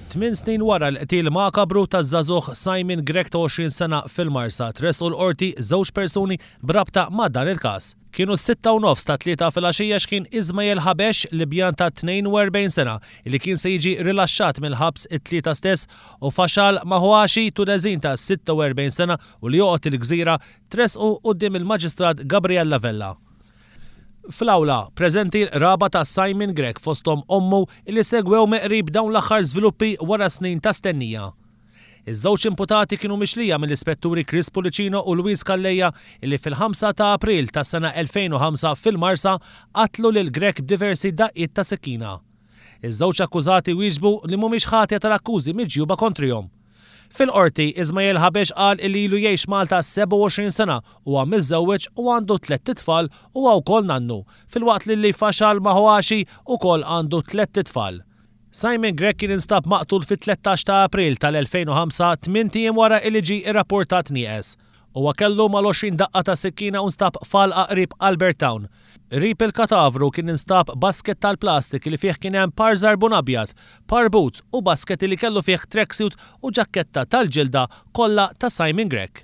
Tmin snin wara l-qtil makabru taż-żagħżugħ Simon Grech ta' 20 sena fil-Marsa, tressqu l-Qorti żewġ persuni b'rabta ma' dan il-każ. Kienu s-sitta u nofs tat-Tlieta filgħaxija x'kien Ismael Habesh, Libjan ta' 42 sena, li kien se jiġi rilaxxat mill-ħabs it-Tlieta stess u Fashal Mahouachi, Tuneżin ta' 46 sena u li joqgħod il-Gżira, tressqu quddiem il-Maġistrat Gabriella Vella. Fl-awla, preżenti l-qraba ta' Simon Grech fosthom ommu li segwew mill-qrib dawn l-aħħar żviluppi wara snin ta' stennija. Iż-żewġ imputati kienu mixlija mill-Ispetturi Chris Pullicino u Louise Calleja li fil-5 ta' April tas-sena 2005 fil-Marsa qatlu lil Grech b'diversi daqqiet ta' sikkina. Iż-żewġ akkużati wieġbu li mhumiex ħatja tal-akkużi miġjuba kontrihom. Fil-Qorti, Ismael Habesh qal illi ilu jgħix Malta 27 sena, huwa miżżewweġ u għandu tlett itfal u huwa wkoll nannu, filwaqt li li Fashal Mahouachi ukoll għandu tlett itfal. Simon Grech kien instab maqtul fit-13 ta' April tal-2005, tmint ijiem wara illi ġie irrapportat nieqes. Huwa kellu mal-20 daqqa ta' sikkina u nstab f'għalqa qrib Albert Town. Qrib il-katavru kien instab basket tal-plastik li fih kien hemm par żarbun abjad, par boots u basket li kellu fih tracksuit u ġakketta tal-ġilda kollha ta' Simon Grech.